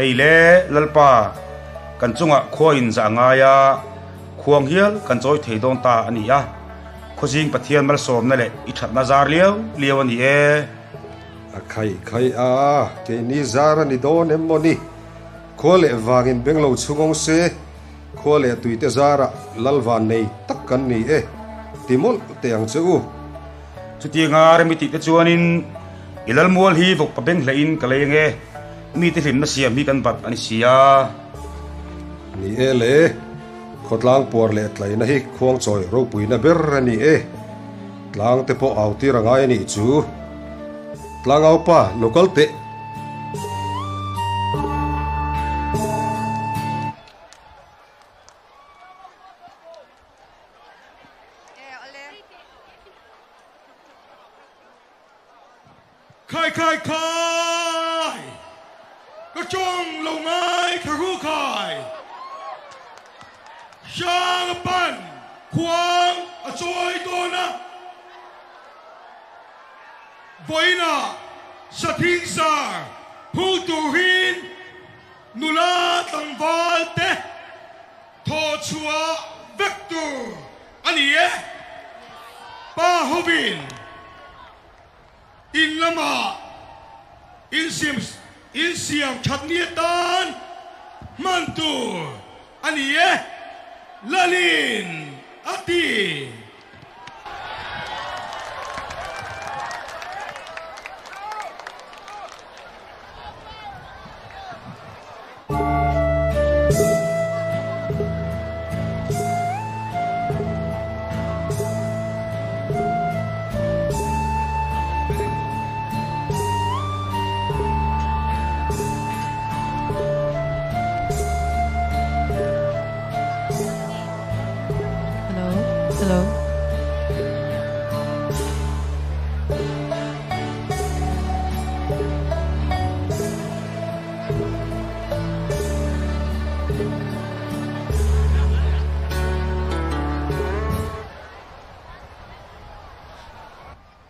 Hei le, Lalpa, kan chungah khua in zah a ngai a, khuang hial kan chawi thei dawn ta a ni a, Khawzing Pathian malsawmna leh i thatna zar liau liau a ni e. A khaih khaih a, keini zar a ni dawn em maw ni? Khua leh vangin beng lo chhungawng se, khua leh tuite zarah Lalvan nei tak kan ni e, ti mawlh teh ang che u. Chutianga remi tih te chuanin i Lalmual hi vawkpa beng hlehin ka lei ange, mite hlimna siam hi kan bat a ni si a. Ni e le, khawtlang puar leh tlaina hi khuangchawi ropuina ber a ni e. Tlang te pawh au tir a ngai a nih chu. Tlangaupa, lo kal teh. Khai khai khai! Ka tawng lo ngai thla ru khai! Hrang a pan khuang a chawi dawn a, vawiinah Sathing Sar hung turin nula tlangval te thawh chhuah vek tur a ni e. Pa hovin in lamah insiam insiam that ni atan hman tur a ni e, Lalin a ti.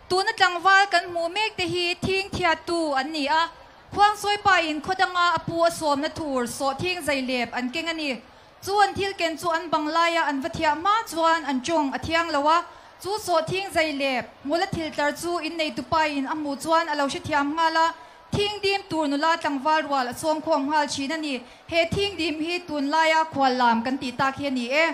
Tuna tlangval kan hmuh mek te hi thing thiattu an ni a, Khuangsawipa in khaw danga a pu a sawmna tur sawhthing zailep an keng a ni. Chu an thil ken chu an bang laia an va thiah hma chuan an tawng a thiang lo a, chu sawhthing zai leh hmula thil tlar chu inneitupa in a hmuh chuan a lo hrethiam nghal a, thing dim tur nula tlangval rual a sawmkhawm nghal thin a ni. He thing dim hi tunlaia khual lam kan tih tak hi a ni e.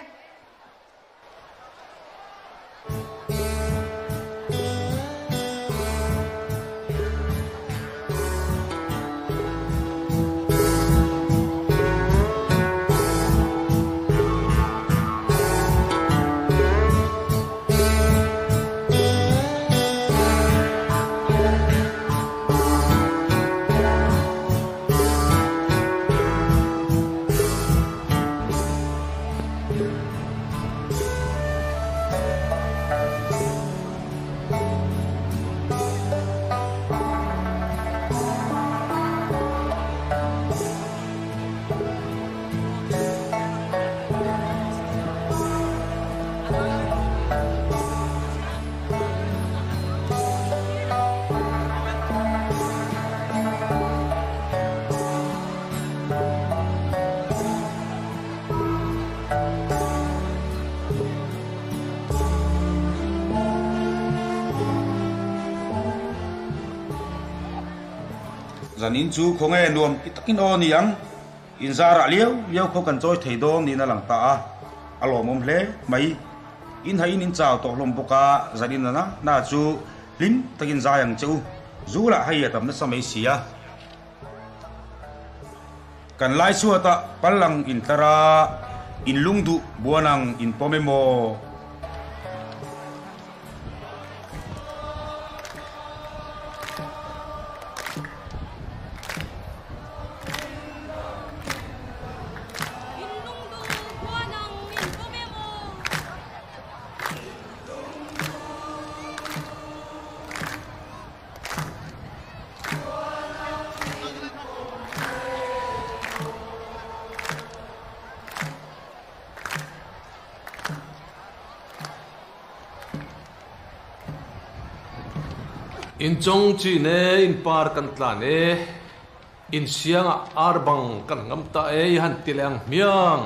Zanin chu khawnge nuam ti takin aw ni ang, inzarah liau liau khaw kan chawi thei dawn niin a lang ta a, a lawmawm hle mai. Inhain in chau tawh hlawm bawk a, zanin nana na chu hlim takin zai ang che u, zu lah hei a tam nasa mai si a. Kan lai chhuatah pal ang intlar a, in lung duh buan ang in pawm emaw? In chawng chin e, in par kan tlan e. Insiangah ar bang kan ngam ta e i han ti leh ang hmiang.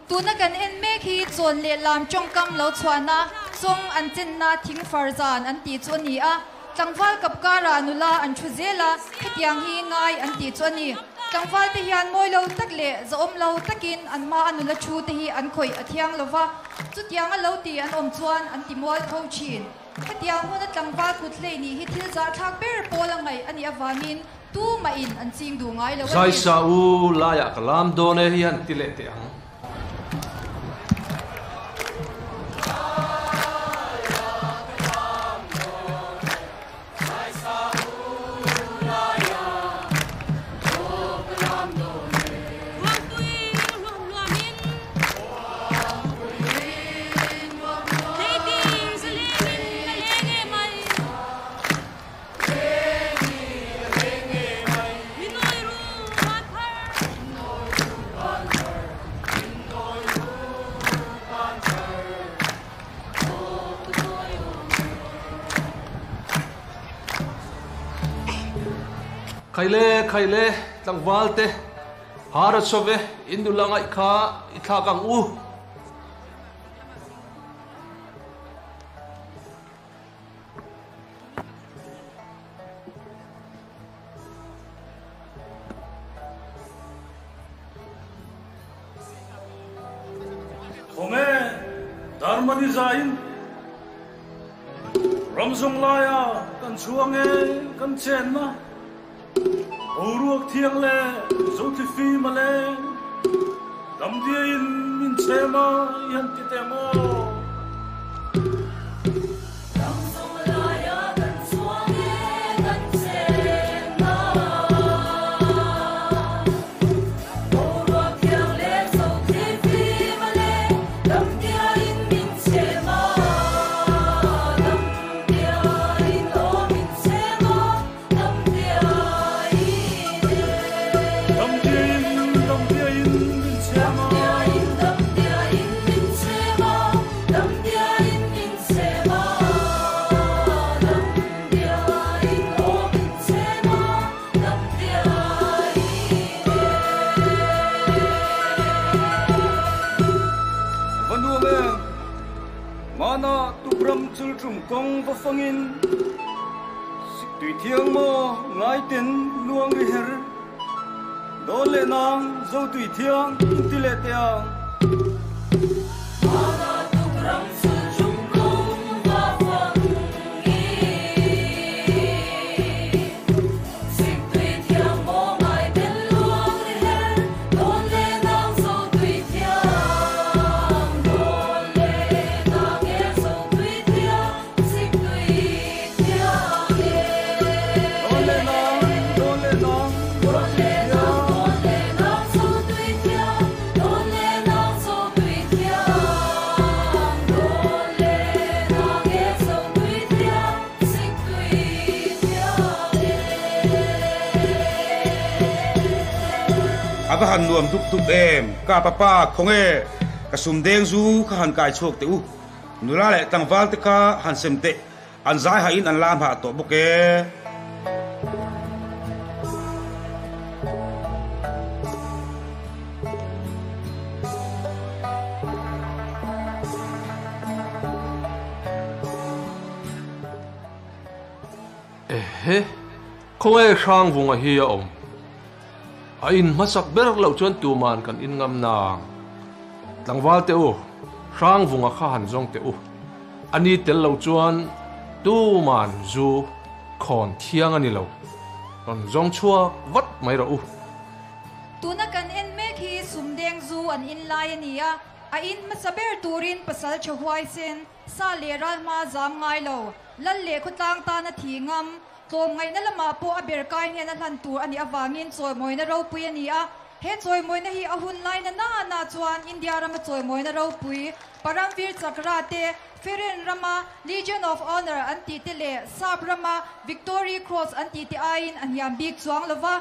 Tuna kan en mek hi chawn leh lam tawngkam lo chhuahna chawng an chenna thing far zan an tih chu a ni a. Tlangval kap karah nula an thu zel a, hetiang hi ngai an tih chu a ni. Tlangval te hian mawi lo tak leh zahawm lo takin an hma a nula thu te hi an khawih a thiang lo va, chutiang a lo ti an awm chuan an ti mual tho thin. Hetiang huna tlangval kut hlei nih hi thil zahthlak ber pawl a ngaih a nih avangin Tu mah in an ching duh ngai lo a ni. Zaisa u laiah ka lam dawn e hi han ti leh teh ang. Khaile khaile tlangval te har a chawp e in nula ngaih kha i thlak ang u. Khawnge Darmani zaiin ram zawng laia kan chhuang e kan chenna boruak thiang leh zothli fim a leng damdiaiin min chhem a i han ti teh maw? Va nuam em? Mana tukram chul tum kawng va fangin Siktui thiang maw ngai ten luang ri her Dawn leh nang Zotui thiang inti leh teh ang. A va han nuam dup dup em, ka papa khawnge ka sum deng zu kha han kai chhuak teh u. Nula leh tlangval te kha han sem teh, an zai hahin an lam hah tawh bawk e. Ehe, khawnge Hrangvunga hi a awm? A in hmasak ber loh chuan tuman kan in ngam nang. Tlangval teh u, Hrangvunga kha han zawng teh u. A ni tel lo chuan tuman zu khawn thiang a ni lo. Rawn zawng chhuak vat mai rawh u. Tuna kan en mek hi sumdeng zu an in lai a ni a, a in hmasa ber turin pasal tha huaisen, sa leh ral hma zam ngai lo, lal leh khawtlang tana thi ngam, Tlawmngaihna lamah pawh a ber kai hnen a hlan tur a nih avangin chawimawina ropui a ni a. He chawimawina hi a hun laina na na chuan India rama chawimawina ropui, Paramvir Chakra te, Feren rama Legion of Honour an tih te leh Sap rama Victory Cross an tih te aiin a hniam bik chuang lo va.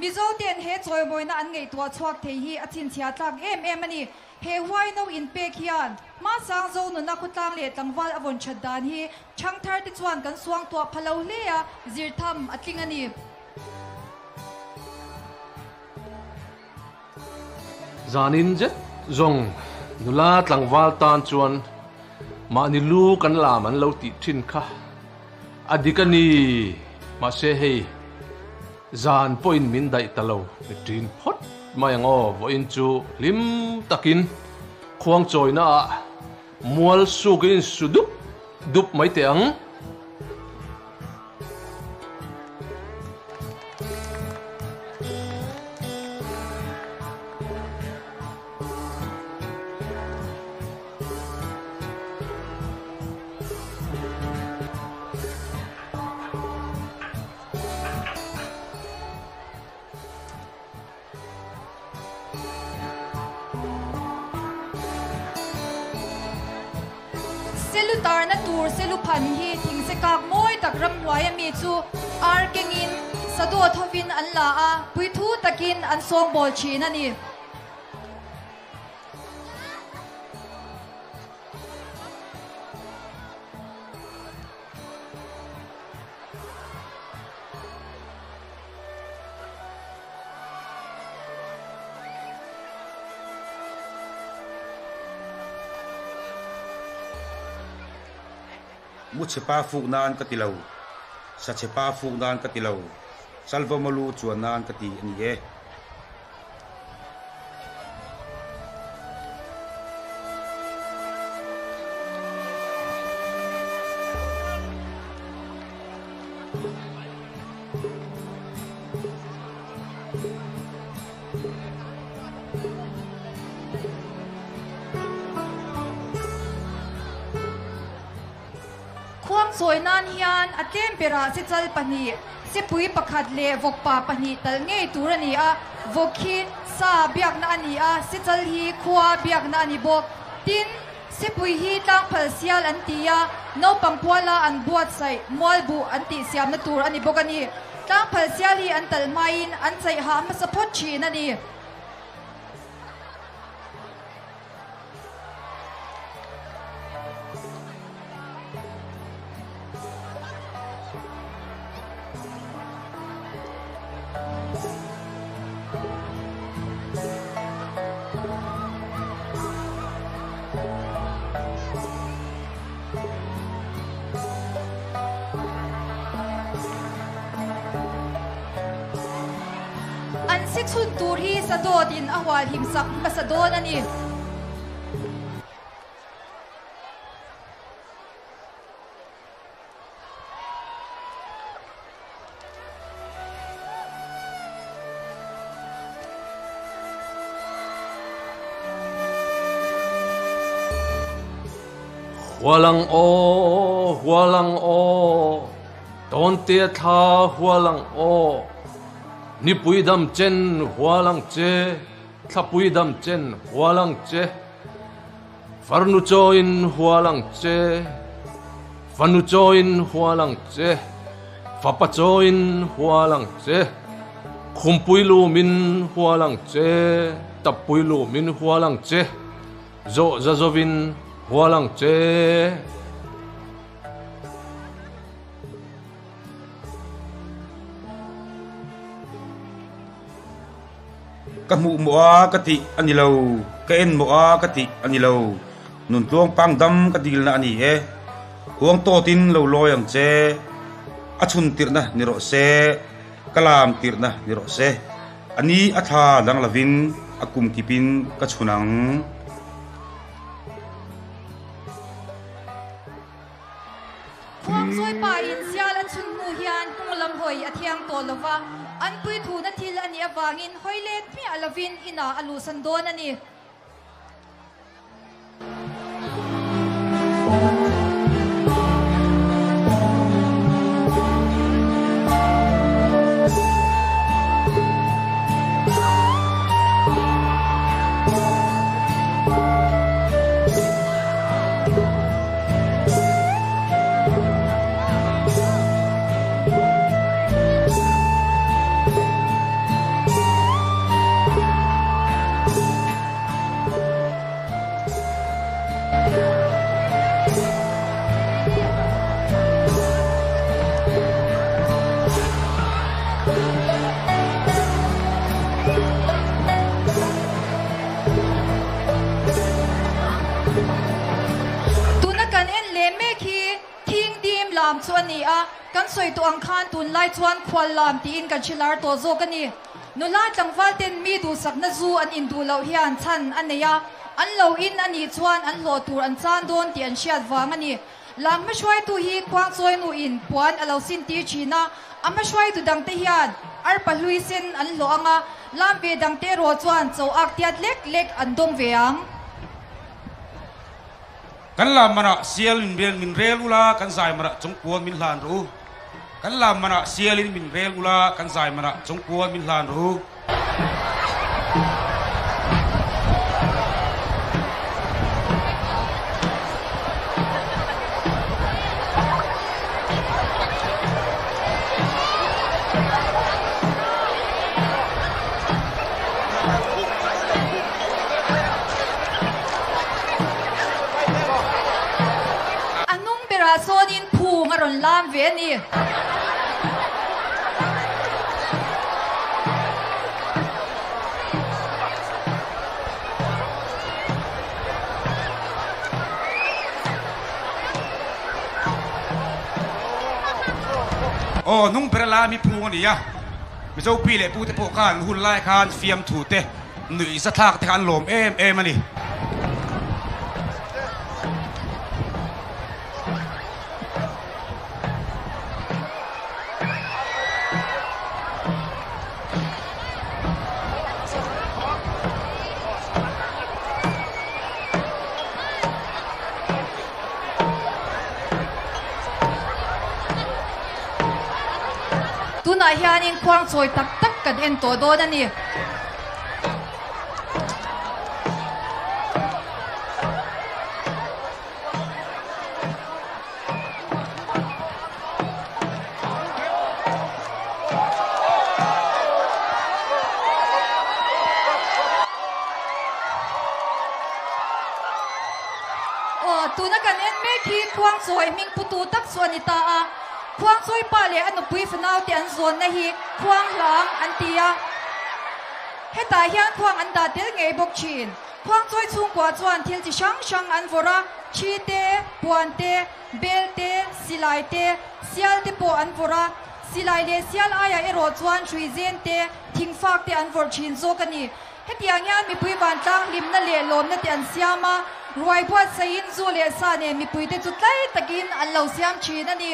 Mizo ten he chawimawina an ngaihtuah chhuak thei hi a chhinchhiah tlak em em a ni. He huaino inpek hian hmasang zo nuna khawtlang leh tlangval a vawn that dan hi ṭhangthar te chuan kan suangtuah pha lo hle a, zir tham a tling a ni. Zanin zet zawng nula tlangval tan chuan mahni lu kan lam an lo tih thin kha a dik a ni. Mahse hei zan pawhin min daih ta lo ni ṭin phawt mai ang aw. Vawiin chu hlim takin khuang chawina ah mual sukin insu dup dup mai teh ang. Selu tarna tur selu phan hi thingse kak mawi tak ramhnuai ami chu ar kengin sadawt hovin an la a, puithu takin an sawngbawl thin a ni. Mu chhe pa fuk nan ka ti lo, sa chhe pa fuk nan ka ti lo, chalvawma lu chuan nan ka ti a ni e. Khuang sawi nan hian a tlem berah sechal pahnih, sepui pakhat leh vawkpa pahnih talh ngei tur a ni a, vawk hi sa biakna a ni a, sechal hi khua biakna a ni bawk. Tin, sepui hi tlangphal sial an ti a, naupang puala an buatsaih mualbuh an tih siamna tur a ni bawk a ni. Tlangphal sial hi an talh hmain an chaih hah hmasa phawt thin a ni. An si chhun tur hi sadawt in a hualhim sak hmasa dawn a ni. Hualang aw, hualang aw, tawnte thla hualang aw, nipui dam chen hualang che, thlapui dam chen hualang che. Farnu chawiin hual ang che, fanu chawiin hual ang che, fapa chawiin hual ang che, khumpui lumin hual ang che, tappui lumin hual ang che, zawh za zawin hual ang che. Ka hmuh mawh a ka tih a ni lo, ka en mawh a ka tih a ni lo, nun tluang pang dam ka dilna a ni e. Huang tawtin lo lawi ang che, a chhun tirhna ni rawh se, ka lam tirhna ni rawh se, a ni a thla dang lovin a kum kipin ka chhun ang. Khuangchawi pa in sial a chhun hnu hian hnung lam hawi a thiang tawh lo va, an puithuna thil a nih avangin hawi let hmiah lovin inah a luhsan dawn a ni. lam chu a ni a, kan sawi tawh ang khan tunlai chuan khual lam tiin kan hre lar tawh zawk a ni. Nula tlangval ten mi duhsakna zu an induh loh hian chhan a nei a, an lo in a nih chuan an hlawh tur an chan dawn tih an hriat vang a ni. Lam hmahruaitu hi Khuangchawi nuin puan a lo sintir thin a, a hmahruaitu dangte hian arpa hlui sen an hlawh ang a, lam ve dangte erawh chuan cho ak tiat lek lek an dawng ve ang. Kan lam manah sialin min rel ula, kan zai manah chungpuan min hlan rawh u. Kan lam manah sialin min rel ula, kan zai manah chungpuan min hlan rawh u. A hnung berah sawnin phung a rawn lam ve a ni. Aw, hnung ber a lami phung a ni a, Mizo pi leh pute pawh khan hun lai khan fiamthu te, nuihza thlak te kha an lawm em em a ni. Tunah hianin khuangchawi tak tak kan en tawh dawn a ni. Aw, tuna kan en mek hi Khuangchawi hming putu tak chu a ni ta a. Khuangchawi pa leh a nupui fanaute an zawnna hi Khuanghlang an ti a. Hetah hian khuang an dah tel ngei bawk thin. Khuangchawi chhungkua chuan thil chi hrang hrang an vawrh a, thi te, puan te, bel te, silai te, sial te pawh an vawrh a. Silai leh sial aiah erawh chuan hruizen te, thingfak te an vawrh thin zawk a ni. Hetiang hian mipui vantlang hlimna leh lawmna te an siam a, ruai buatsaihin zu leh sa nen mipuite chu tlai takin an lo siam thin a ni.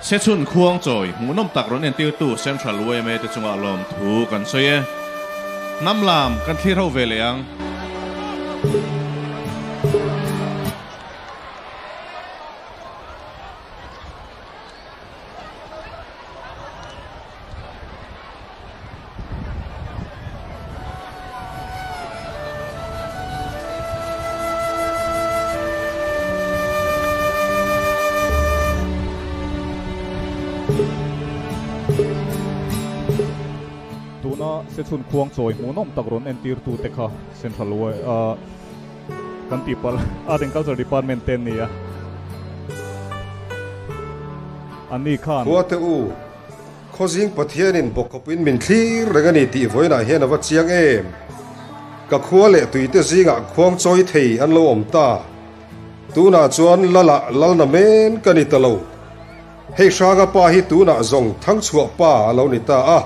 Sechhun Khuangchawi hmuhnawm tak rawn entirtu Central yma te chungah lawmthu kan sawi e. Hnam lam kan thlir ho ve leh ang. Tuna Sechhun Khuangchawi hmuhnawm tak rawn entirtute kha Central kan tihpalh Art and Culture Department te an ni a, anni khan. Khua te u, Khawzing Pathianin bawkkhawpin min thlir reng a ni tih vawiinah hian a va chiang em? Ka khua leh tuite zingah khuangchawi thei an lo awm ta. Tunah chuan Lala Lalna men ka ni ta lo. Hei Hranga pa hi tunah zawng Thangchhuah pa a lo ni ta a.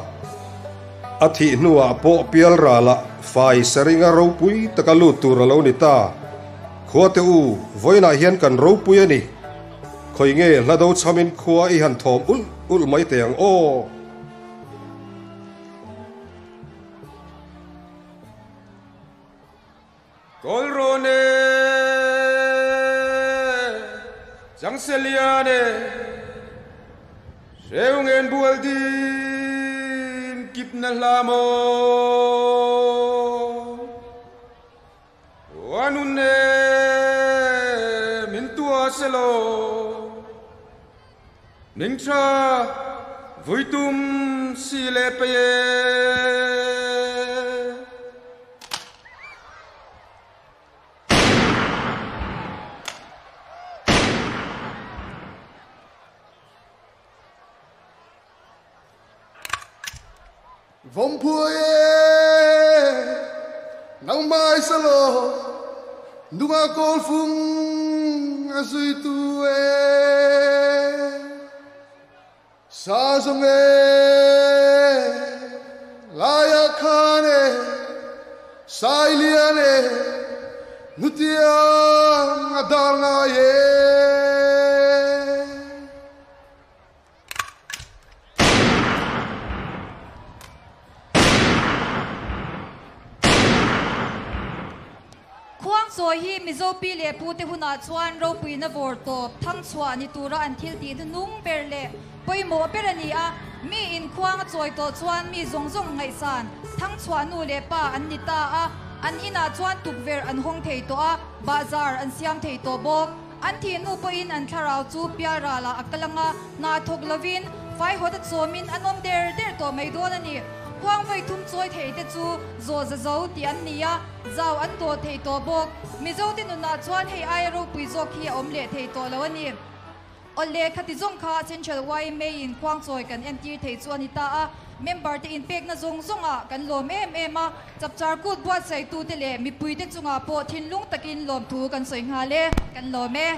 A thih hnuah pawh Pialralah fai saringa ropui taka lut tur a lo ni ta. Khuate u, vawiinah hian kan ropui a ni. Khawi nge hla do chhamin khua i han thawm ulh ulh mai teh ang aw. Kawlrawn e, Changselian e, Hreungen bual dim kip na hla maw? Anun e, min tua selaw, Ning tha vui tum si le pe e. Vawmpui e, nang mai selaw, nunga kawl fung a zuitu e. Sa zawng e, laia khan e, sai lian e, nutiang a dar ngai e. Khuangchawi hi Mizo pi leh pu te hunah chuan ropuina vawr tawp thang chhuah ni tura an thil tih hnung ber leh pawimawh ber a ni a. Mi in khuang a chawi tawh chuan mi zawng zawng ngaihsan thang chhuah nu leh pa an ni ta a. An inah chuan tukverh an hawng thei tawh a, bahzar an siam thei tawh bawk. An thih hnu pawhin an thlarau chu pialralah a kal ang a, hna thawk lovin faihawt a chawmin an awm der der tawh mai dawn a ni. Khuang vawi thum chawi thei te chu zawh za zo tih an ni a, zau an dawh thei tawh bawk. Mizote nunah chuan hei aia ropui zawk hi a awm leh thei tawh lo a ni. Awle khati zawng kha Central yma in khuang chawi kan entir thei chu a ni ta a, member te inpekna zawng zawngah kan lawm em em a, chapchar kut buatsaitute leh mipuite chungah pawh thinlung takin lawmthu kan sawi nghal e, kan lawm e.